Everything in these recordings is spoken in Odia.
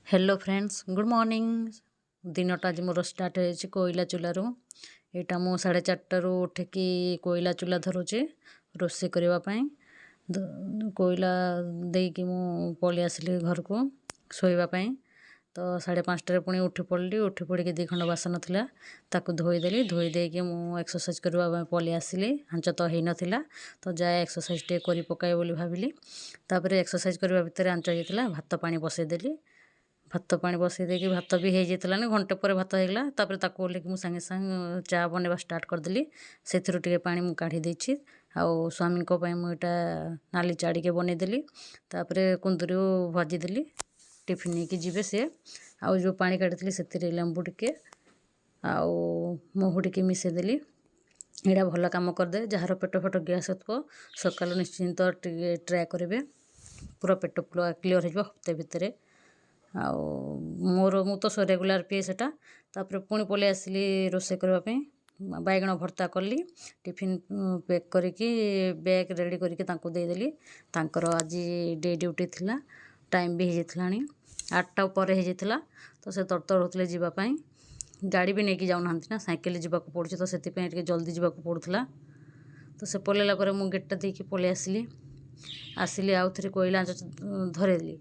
Hello friends, good morning. ଦିନଟା ଆଜି ମୋର ଷ୍ଟାର୍ଟ ହେଇଛି କୋଇଲା ଚୁଲାରୁ। ଏଇଟା ମୁଁ 4:30ରୁ ଉଠିକି କୋଇଲା ଚୁଲା ଧରୁଛି ରୋଷେଇ କରିବା ପାଇଁ। କୋଇଲା ଦେଇକି ମୁଁ ପଳେଇ ଆସିଲି ଘରକୁ ଶୋଇବା ପାଇଁ। ତ 5:30ରେ ପୁଣି ଉଠି ପଡ଼ିଲି। ଉଠି ପଡ଼ିକି 2 ଖଣ୍ଡ ବାସନ ଥିଲା, ତାକୁ ଧୋଇଦେଲି। ଧୋଇ ଦେଇକି ମୁଁ ଏକ୍ସରସାଇଜ୍ କରିବା ପାଇଁ ପଳେଇ ଆସିଲି। ଆଞ୍ଚ ତ ହେଇନଥିଲା, ତ ଯାଏ ଏକ୍ସରସାଇଜ୍ ଟିକେ କରି ପକାଏ ବୋଲି ଭାବିଲି। ତାପରେ ଏକ୍ସରସାଇଜ୍ କରିବା ଭିତରେ ଆଞ୍ଚ ହେଇଯାଇଥିଲା, ଭାତ ପାଣି ବସେଇଦେଲି। ଭାତ ପାଣି ବସେଇ ଦେଇକି ଭାତ ବି ହେଇଯାଇଥିଲାନି, ଘଣ୍ଟେ ପରେ ଭାତ ହେଇଗଲା। ତାପରେ ତାକୁ ଓହ୍ଲେଇକି ମୁଁ ସାଙ୍ଗେ ସାଙ୍ଗେ ଚା ବନେଇବା ଷ୍ଟାର୍ଟ କରିଦେଲି। ସେଥିରୁ ଟିକେ ପାଣି ମୁଁ କାଢ଼ି ଦେଇଛି। ଆଉ ସ୍ୱାମୀଙ୍କ ପାଇଁ ମୁଁ ଏଇଟା ନାଲି ଚା ଟିକେ ବନେଇଦେଲି। ତାପରେ କୁନ୍ଦୁରୁ ଭାଜିଦେଲି, ଟିଫିନ୍ ନେଇକି ଯିବେ ସିଏ। ଆଉ ଯେଉଁ ପାଣି କାଢ଼ିଥିଲି ସେଥିରେ ଲେମ୍ବୁ ଟିକେ ଆଉ ମହୁ ଟିକେ ମିଶାଇଦେଲି। ଏଇଟା ଭଲ କାମ କରିଦିଏ। ଯାହାର ପେଟ ଫେଟ ଗ୍ୟାସ୍ ହେଉଥିବ, ସକାଳୁ ନିଶ୍ଚିନ୍ତ ଟିକେ ଟ୍ରାଏ କରିବେ, ପୁରା ପେଟ ପୁରା କ୍ଲିଅର୍ ହେଇଯିବ ହପ୍ତେ ଭିତରେ। ଆଉ ମୁଁ ତ ରେଗୁଲାର ପିଏ ସେଇଟା। ତାପରେ ପୁଣି ପଳେଇ ଆସିଲି ରୋଷେଇ କରିବା ପାଇଁ। ବାଇଗଣ ଭର୍ତ୍ତା କଲି, ଟିଫିନ୍ ପ୍ୟାକ୍ କରିକି ବ୍ୟାଗ୍ ରେଡ଼ି କରିକି ତାଙ୍କୁ ଦେଇଦେଲି। ତାଙ୍କର ଆଜି ଡେ ଡ୍ୟୁଟି ଥିଲା, ଟାଇମ୍ ବି ହେଇଯାଇଥିଲାଣି, 8ଟା ପରେ ହେଇଯାଇଥିଲା। ତ ସେ ତରତର ହେଉଥିଲେ ଯିବା ପାଇଁ। ଗାଡ଼ି ବି ନେଇକି ଯାଉନାହାନ୍ତି ନା, ସାଇକେଲରେ ଯିବାକୁ ପଡ଼ୁଛି, ତ ସେଥିପାଇଁ ଟିକେ ଜଲ୍ଦି ଯିବାକୁ ପଡ଼ୁଥିଲା। ତ ସେ ପଳେଇଲା ପରେ ମୁଁ ଗେଟ୍ଟା ଦେଇକି ପଳେଇ ଆସିଲି। ଆସିଲି ଆଉ ଥରେ କୋଇଲା ଆଞ୍ଚ ଧରେଇଲି।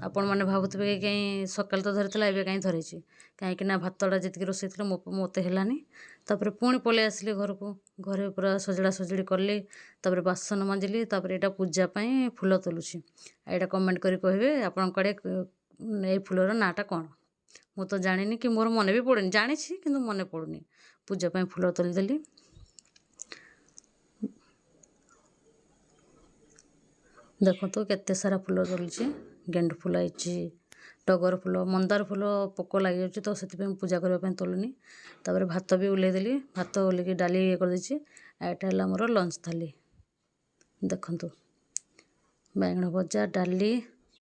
ଆପଣମାନେ ଭାବୁଥିବେ କି କାହିଁ ସକାଳେ ତ ଧରିଥିଲା, ଏବେ କାହିଁ ଧରିଛି? କାହିଁକିନା ଭାତଟା ଯେତିକି ରୋଷେଇ ଥିଲା ମୋତେ ହେଲାନି। ତାପରେ ପୁଣି ପଳେଇ ଆସିଲି ଘରକୁ। ଘରେ ପୁରା ସଜଡ଼ା ସଜଡ଼ି କଲି, ତାପରେ ବାସନ ମାଜିଲି। ତାପରେ ଏଇଟା ପୂଜା ପାଇଁ ଫୁଲ ତୋଲୁଛି। ଏଇଟା କମେଣ୍ଟ କରି କହିବେ ଆପଣଙ୍କ ଆଡ଼େ ଏଇ ଫୁଲର ନାଁଟା କ'ଣ। ମୁଁ ତ ଜାଣିନି କି ମୋର ମନେ ବି ପଡ଼ୁନି, ଜାଣିଛି କିନ୍ତୁ ମନେ ପଡ଼ୁନି। ପୂଜା ପାଇଁ ଫୁଲ ତୋଳିଦେଲି। ଦେଖନ୍ତୁ କେତେ ସାରା ଫୁଲ ତୋଳିଛି। ଗେଣ୍ଡୁ ଫୁଲ ହେଇଛି, ଟଗର ଫୁଲ, ମନ୍ଦାର ଫୁଲ ପୋକ ଲାଗିଯାଉଛି, ତ ସେଥିପାଇଁ ମୁଁ ପୂଜା କରିବା ପାଇଁ ତୋଳୁନି। ତାପରେ ଭାତ ବି ଓହ୍ଲେଇଦେଲି। ଭାତ ଓହ୍ଲେଇକି ଡାଲି ଇଏ କରିଦେଇଛି। ଆଉ ଏଇଟା ହେଲା ମୋର ଲଞ୍ଚ ଥାଲି। ଦେଖନ୍ତୁ, ବାଇଗଣ ଭଜା, ଡାଲି,